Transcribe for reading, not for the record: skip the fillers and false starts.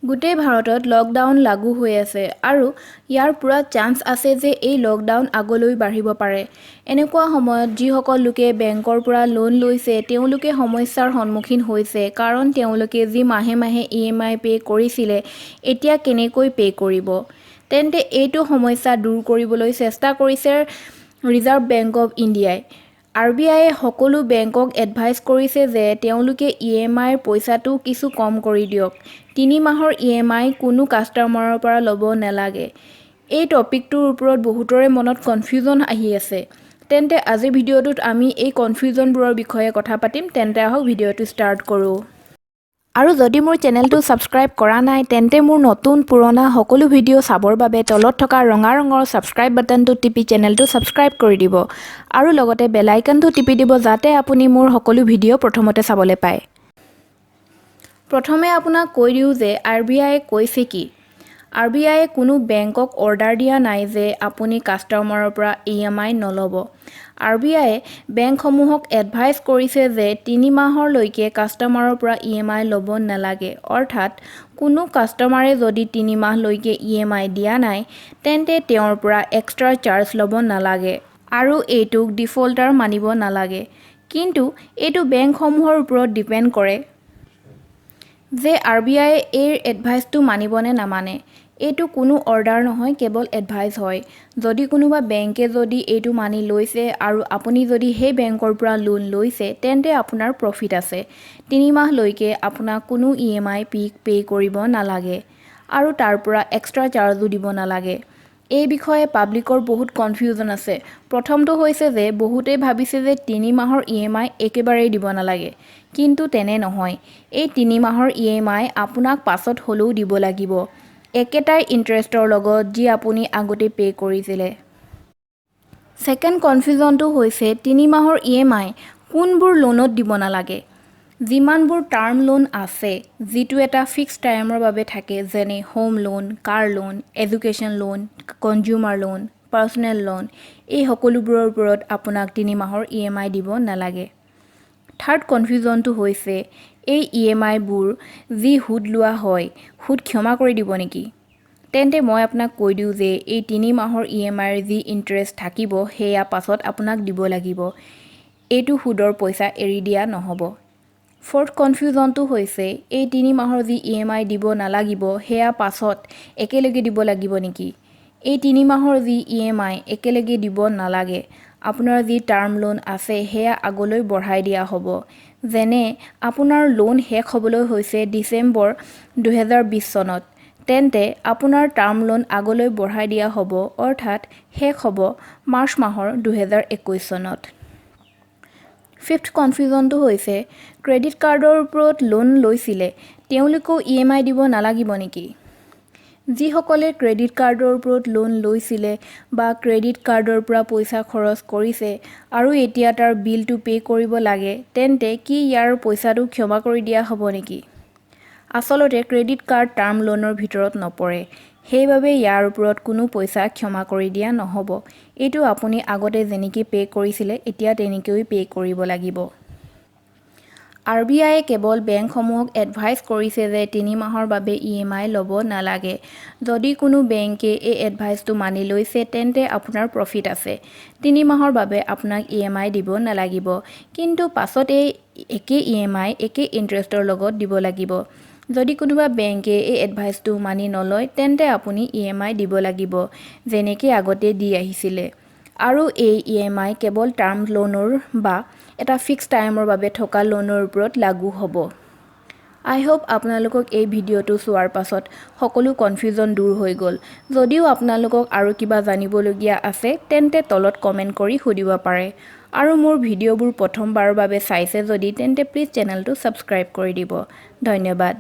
গোটেই ভাৰতত লকডাউন লাগু হৈ আছে আৰু ইয়াৰ পূৰা চান্স আছে যে এই লকডাউন আগলৈ বাঢ়িব পাৰে। এনেকুৱা সময়ত যিসকল লোকে বেংকৰ পৰা লোন লৈছে, তেওঁলোকে সমস্যাৰ সন্মুখীন হৈছে, কাৰণ তেওঁলোকে যি মাহে মাহে ইএমআই পে' কৰিছিলে, এতিয়া কেনেকৈ পে' কৰিব? তেন্তে এইটো সমস্যা দূৰ কৰিবলৈ চেষ্টা কৰিছে ৰিজাৰ্ভ বেংক অৱ ইণ্ডিয়াই। আৰবিআইয়ে সকলো বেংকক এডভাইচ কৰিছে যে তেওঁলোকে ইএমআইৰ পইচাটো কিছু কম কৰি দিয়ক। 3 মাহৰ ইএমআই কোনো কাষ্টমাৰৰ পৰা ল'ব নালাগে। এই টপিকটোৰ ওপৰত বহুতৰে মনত কনফিউজন আহি আছে। তেন্তে আজিৰ ভিডিঅ'টোত আমি এই কনফিউজনবোৰৰ বিষয়ে কথা পাতিম। তেন্তে আহক, ভিডিঅ'টো ষ্টাৰ্ট কৰোঁ। আৰু যদি মোৰ চেনেলটো ছাবস্ক্ৰাইব কৰা নাই, তেন্তে মোৰ নতুন পুৰণা সকলো ভিডিঅ' চাবৰ বাবে তলত থকা ৰঙা ৰঙৰ ছাবস্ক্ৰাইব বাটনটো টিপি চেনেলটো ছাবস্ক্ৰাইব কৰি দিব আৰু লগতে বেল আইকনটো টিপি দিব, যাতে আপুনি মোৰ সকলো ভিডিঅ' প্ৰথমতে চাবলৈ পায়। প্ৰথমে আপোনাক কৈ দিওঁ যে আৰবিআইয়ে কৈছে কি। আৰবিআইয়ে কোনো বেংকক অৰ্ডাৰ দিয়া নাই যে আপুনি কাষ্টমাৰৰ পৰা ইএমআই নল'ব। আৰবিআইয়ে বেংকসমূহক এডভাইচ কৰিছে যে 3 মাহৰলৈকে কাষ্টমাৰৰ পৰা ইএমআই ল'ব নালাগে। অৰ্থাৎ কোনো কাষ্টমাৰে যদি 3 মাহলৈকে ইএমআই দিয়া নাই, তেন্তে তেওঁৰ পৰা এক্সট্ৰা চাৰ্জ ল'ব নালাগে আৰু এইটোক ডিফল্টাৰ মানিব নালাগে। কিন্তু এইটো বেংকসমূহৰ ওপৰত ডিপেণ্ড কৰে যে আৰবিআইয়ে এই এডভাইচটো মানিব নে নামানে। এইটো কোনো অৰ্ডাৰ নহয়, কেৱল এডভাইচ হয়। যদি কোনোবা বেংকে যদি এইটো মানি লৈছে আৰু আপুনি যদি সেই বেংকৰ পৰা লোন লৈছে, তেন্তে আপোনাৰ প্ৰফিট আছে। 3 মাহলৈকে আপোনাক কোনো ইএমআই পে' কৰিব নালাগে আৰু তাৰ পৰা এক্সট্ৰা চাৰ্জো দিব নালাগে। এই বিষয়ে পাব্লিকৰ বহুত কনফিউজন আছে। প্ৰথমটো হৈছে যে বহুতেই ভাবিছে যে 3 মাহৰ ইএমআই একেবাৰেই দিব নালাগে। কিন্তু তেনে নহয়। এই 3 মাহৰ ইএমআই আপোনাক পাছত হ'লেও দিব লাগিব, একেটাই ইণ্টাৰেষ্টৰ লগত যি আপুনি আগতে পে' কৰিছিলে। ছেকেণ্ড কনফিউজনটো হৈছে 3 মাহৰ ইএমআই কোনবোৰ লোনত দিব নালাগে। যিমানবোৰ টাৰ্ম লোন আছে, যিটো এটা ফিক্স টাইমৰ বাবে থাকে, যেনে home loan, car loan, education loan, consumer loan, personal loan, এই সকলোবোৰৰ ওপৰত আপোনাক 3 মাহৰ ইএমআই দিব নালাগে। থাৰ্ড কনফিউজনটো হৈছে এই ইএমআইবোৰ যি সুদ লোৱা হয়, সুদ ক্ষমা কৰি দিব নেকি? তেন্তে মই আপোনাক কৈ দিওঁ যে এই 3 মাহৰ ইএমআইৰ যি ইণ্টাৰেষ্ট থাকিব, সেয়া পাছত আপোনাক দিব লাগিব। এইটো সুদৰ পইচা এৰি দিয়া নহ'ব। ফ'ৰ্থ কনফিউজনটো হৈছে এই 3 মাহৰ যি ইএমআই দিব নালাগিব, সেয়া পাছত একেলগে দিব লাগিব নেকি? এই 3 মাহৰ যি ইএমআই একেলগে দিব নালাগে। আপোনাৰ যি টাৰ্ম লোন আছে, সেয়া আগলৈ বঢ়াই দিয়া হ'ব। যেনে আপোনাৰ লোন শেষ হ'বলৈ হৈছে ডিচেম্বৰ 2020 চনত, তেন্তে আপোনাৰ টাৰ্ম লোন আগলৈ বঢ়াই দিয়া হ'ব, অৰ্থাৎ শেষ হ'ব মাৰ্চ মাহৰ 2021 চনত। ফিফ্থ কনফিউজনটো হৈছে ক্ৰেডিট কাৰ্ডৰ ওপৰত লোন লৈছিলে, তেওঁলোকেও ইএমআই দিব নালাগিব নেকি? যিসকলে ক্ৰেডিট কাৰ্ডৰ ওপৰত লোন লৈছিলে বা ক্ৰেডিট কাৰ্ডৰ পৰা পইচা খৰচ কৰিছে আৰু এতিয়া তাৰ বিলটো পে' কৰিব লাগে, তেন্তে কি ইয়াৰ পইচাটো ক্ষমা কৰি দিয়া হ'ব নেকি? আচলতে ক্ৰেডিট কাৰ্ড টাৰ্ম লোনৰ ভিতৰত নপৰে। সেইবাবে ইয়াৰ ওপৰত কোনো পইচা ক্ষমা কৰি দিয়া নহ'ব। এইটো আপুনি আগতে যেনেকৈ পে' কৰিছিলে, এতিয়া তেনেকৈয়ে পে' কৰিব লাগিব। আৰবিআইয়ে কেৱল বেংকসমূহক এডভাইচ কৰিছে যে 3 মাহৰ বাবে ইএমআই ল'ব নালাগে। যদি কোনো বেংকে এই এডভাইচটো মানি লৈছে, তেন্তে আপোনাৰ প্ৰফিট আছে। 3 মাহৰ বাবে আপোনাক ইএমআই দিব নালাগিব, কিন্তু পাছত এই একে ইএমআই একে ইণ্টাৰেষ্টৰ লগত দিব লাগিব। যদি কোনোবা বেংকে এই এডভাইচটো মানি নলয়, তেন্তে আপুনি ইএমআই দিব লাগিব, যেনেকৈ আগতে দি আহিছিলে। আৰু এই ইএমআই কেৱল টাৰ্ম লোনৰ বা এটা ফিক্স টাইমৰ বাবে থকা লোনৰ ওপৰত লাগু হ'ব। আই হোপ আপোনালোকক এই ভিডিঅ'টো চোৱাৰ পাছত সকলো কনফিউজন দূৰ হৈ গ'ল। যদিও আপোনালোকক আৰু কিবা জানিবলগীয়া আছে, তেন্তে তলত কমেণ্ট কৰি সুধিব পাৰে। আৰু মোৰ ভিডিঅ'বোৰ প্ৰথমবাৰৰ বাবে চাইছে যদি, তেন্তে প্লিজ চেনেলটো ছাবস্ক্ৰাইব কৰি দিব। ধন্যবাদ।